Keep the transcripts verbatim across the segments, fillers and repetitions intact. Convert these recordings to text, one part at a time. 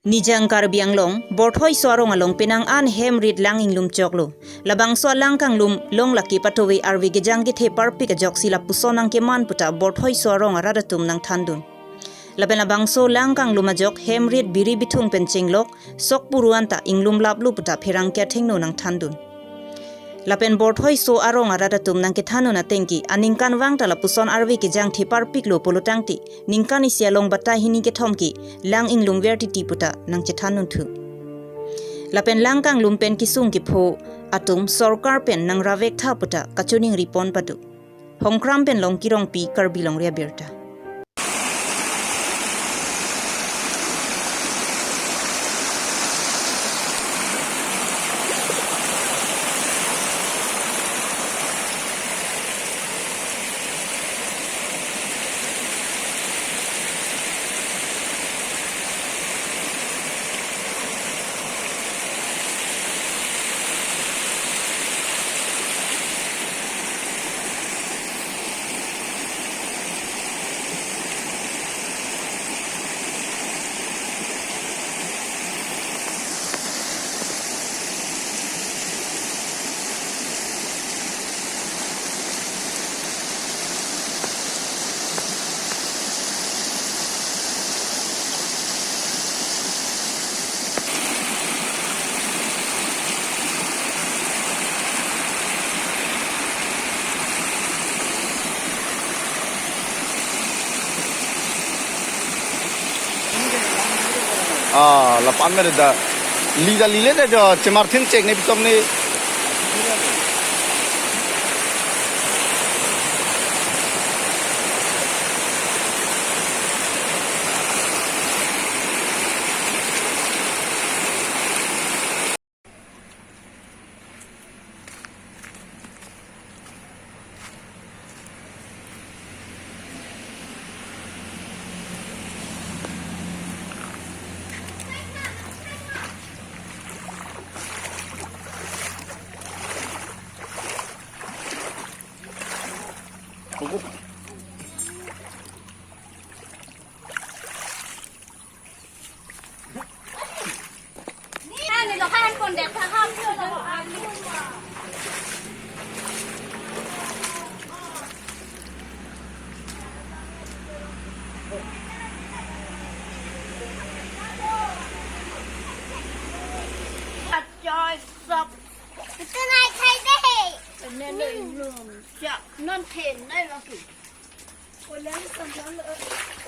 Nijang Karbi Anglong, Borthoi so arong along penang an hem rit lang inglum choklo. Labangso alang kanglum long lake patove arve kejang kethe parpik ajoksi lapuson nangkeman puta Borthoi so arong arat atum nangthandun. Lapen labangso lang kanglum ajok hem rit biri bithung pen chenglok, sok puru anta inglum laplo puta pherangke athengno nangthandun. Lapen Borthoi so arong arat atum nangkethanun atengke, aningkanvang ta lapuson arve kejang the parpiklo pulotangte, ningkan isi along batai hini kethom ke lang inglumver titi puta nangchethanun thu. Lapen lang kanglum pen kesung kepho atum sorkar pen nangravek tha puta kachiningri pon pado. Hongkram pen Longki Rongpi, Karbi Longri Abirta. Ah, lapu-an me da. Li da lile da jo, chemarthin chek ne pitom ne.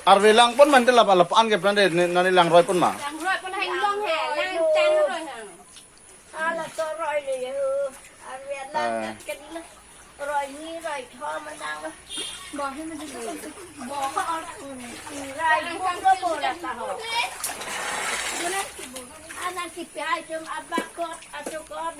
Arve lang pon mante lap, lapu-an ke pran de, ne, nani langroi pon ma? Langroi pon hang long he, lang tang roi hang. Ala to roi le ye ho. Arve lang Eh. Kat ken le. Roi ni roi tho manang lo. Bo ho or. Roi bo bo bo la ta ho. Ana kipi hai jom abak kot, atuk kot.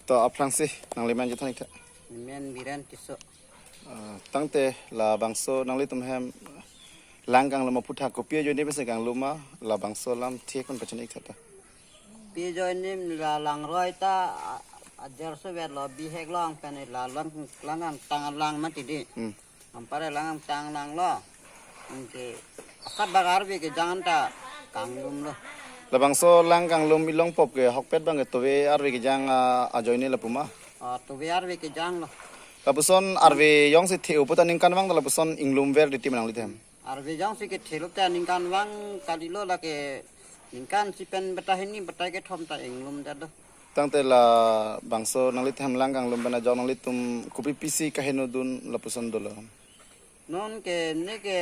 To aphrangsi nangli men chethan ik tha. Men Biren Tisso. Ah, tangte labangso nanglitum hem lang kanglum aphuthak kopi ajoine pensi kanglum ma, labangso alam thik un pachini ik tha ta. Pi ajoine la langroi ta a-, ajar so vet lo bihek long pen la lang, lang kangtang alang mati di. Hmm. Ampare lang kangtang alang lo. Anke Kat bak arve kejang anta kanglum lo. Labangso lang kanglum ilong pop ke ahokpet abang ke tove arve kejang, ah, ajoine lapu ma? Ah, tove arve kejang lo. Lapuson arve jongsi the-o pu ta ningkan vang ta lapuson inglumver titi ma nanglitum? Arve jongsi kethe lo ta ningkan vang kalilo, lake ningkan isi pen batai hini batai kethom ta inglumdet lo. Tangte labangso nanglitum lang kanglum pen ajok nanglitum kopi pisi kaheno dun lapuson dolo? Non ke ne ke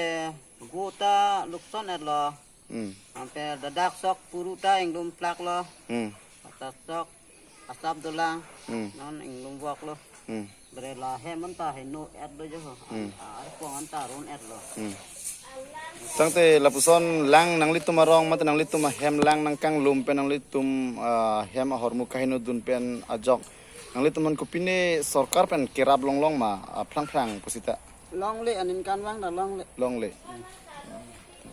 gu ta lukson-et lo. Hmm. Anke dadak sok puru ta inglum plak lo. Hmm. Ata sok asap dolang. Hmm. Non inglumvok lo. Hmm. Bre la hem anta heno-et lo jo. Hmm. Ar pong anta ron-et lo. Hmm. Tangte lapuson lang nanglitum arong mate nanglitum ahem lang nangkanglum pen nanglitum, ah, hem ahormu kaheno dun pen ajok nanglitum aphan kopine sorkar pen kerap longlong ma, ah, aphrang phrang pusita? Longle, aningkan vang ta longle. Longle. Hmm.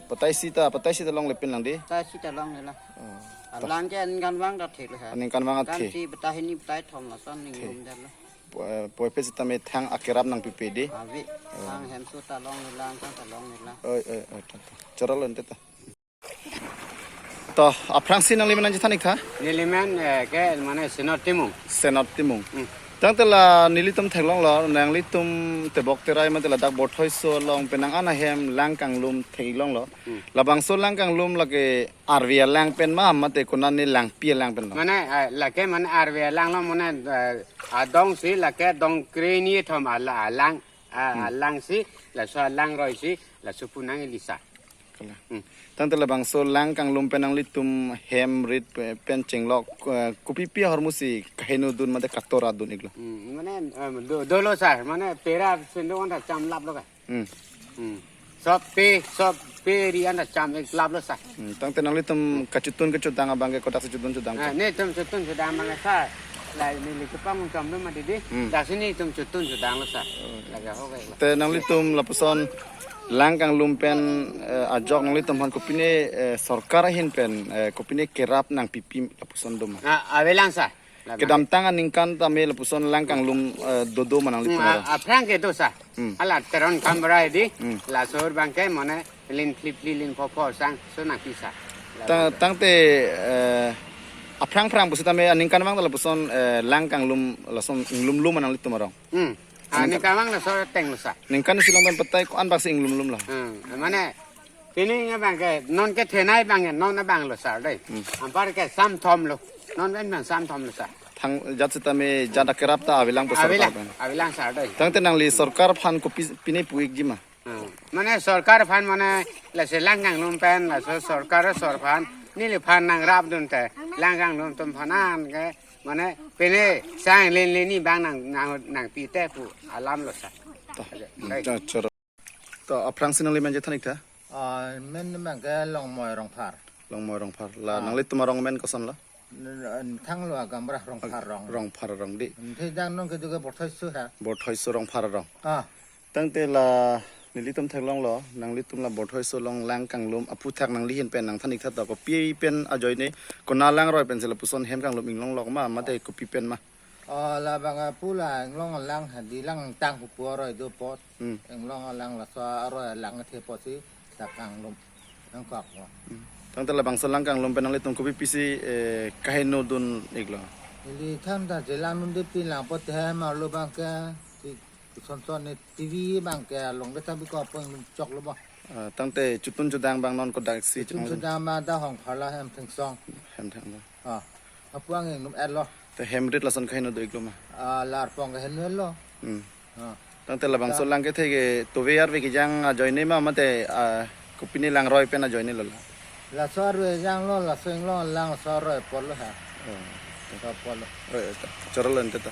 Batai isi ta, batai isi ta longle pin lang di? Batai isi ta longle la. Oh. Alang ke aningkan vang ta the lo ha. Aningkan vang ta the. Ningkan isi batai hini batai thom lason inglumdet lo. Poi, poi pe sita me thang akerap nangpipe di? Ave. Oh. Thang hemso ta longle lang, thang ta longle lang. Oi, oi, oi, ta, ta. Choro lo ante ta. To, aphrangsi nanglimen nangchethan ik tha? Nelimen, eh, ke mane Senot Timung. Senot Timung. Hmm. Tangte la nelitum theklonglo, nanglitum tebok terai mate ladak Borthoiso along penang an ahem lang kanglum theklonglo. Hmm. Labangso lang kanglum lake arve alang pen ma mate konane langpi alang pen lo? Mane, eh, lake mane arve alang lo, mane, eh, adong si lake dong kreni thom ala alang, ah, hmm, alang si, laso alangroi si, laso pu nang ili sa. Kalang. Hmm. Tangte labangso lang kanglum pen nanglitum hem rit pe-, pen chenglok, eh, kopi pi ahormu si kaheno dun mate katora dun iklo? Hmm, mane, eh, do, dolo sa, mane pera sendo anta cham lap lo ka. Hmm. Hmm. Sop pe, sop pe ri anta cham ik lap lo sa. Hmm. Tangte nanglitum kachotun kachotang abang ke kodak si chotun chotang? Ah, netum chotun chotang abang ke sa. La neli kepamung cham lo ma didi. Hmm. Daksi netum chotun chotang lo sa. Oh. Lake ho ke. Te nanglitum lapuson lang kanglum pen, eh, ajok nanglitum aphan kopine, eh, sorkar ahin pen, eh, kopine kerap nangpipe lapuson do ma? Ah, avelang sa. Kedamtang aningkan tame lapuson lang kanglum, eh, dodo ma nanglitum? Hmm, arong? A-, aphrang ke do sa. Hmm. Hala Teron Kambrai di, hmm, laso abang ke mane lin phli phli lin pho pho sang so nangpi sa. Ta-, tangte, eh, aphrang phrang pusitame aningkan vang ta lapuson, eh, lang kanglum lason inglumlo ma nanglitum arong? Hmm. Ah, aningkan vang laso ateng lo sa. Ningkan isi along pen batai ko-an bak si inglumlum lo? Hmm, mane pini abang ke, non kethenei abang ke, non abang lo sar dei. Hmm. Anpar ke sam thom lo. Non pen abang sam thom lo sa. Thang jat sitame jat akerap ta avelang pu sorkar pen? Avelang, avelang sar dei. Tangte nangli sorkar aphan kopi pine pu ikji ma? Hmm. Mane sorkar aphan mane lasi lang kanglum pen, laso sorkar asor aphan, neliphan nangrap dun te, lang kanglum atum aphan an ke, mane pine sang len len ni abang nang, nang, nangpi te pu alam lo sa. To, dei. Cha-, choro. To, aphrangsi nanglimen chethan ik tha? Ah, men abang ke Longmoi Rongphar. Longmoi Rongphar. La, ah, nanglitum arong men koson lo? N-, n-, thanglo Gaonbura Rongphar arong. Rongphar arong di. N-, the jang non ke juga Borthoiso ha. Borthoiso Rongphar arong. Ah. Tangte la nelitum theklonglo, nanglitum la Borthoiso along lang kanglum aphuthak nangli ahin pen nangthan ik tha to, kopi pen ajoine, kona alangroi pen si lapuson hem kanglum inglonglok ma, mate kopi pen ma? Oh, labang apu la inglong lang, hadi lang tang pu pu aroi do apot. Hmm. Inglong lang laso aroi lang the apot si dak kanglum nangkok lo. Hmm. Tangte labangso lang kanglum pen nanglitum kopi pisi, eh, kaheno dun iklo? Ili than ta jelang nun de pin lang apot he ma lo abang ke, si, si son son ne T V abang ke along ke ta biko apot choklo bo. Ah, tangte chotun chodang abang non kodak si? Chotun chodang abang ta Hongpharlo hem thengsong. Hem thengsong. Ah, apu ang inglum-et lo. Te hem rit lason kaheno do iklo ma? Ah, la arpong kaheno lo. Hmm. Ah. Tangte labangso ta lang kethe ke tove arve kejang ajoine ma mate, ah, kopine langroi pen ajoine lo la? Laso arve jang lo, laso inglong lang laso aroi apot lo ha. Oh. Laso apot lo. Oh, ya, ta. Choro lo ante ta.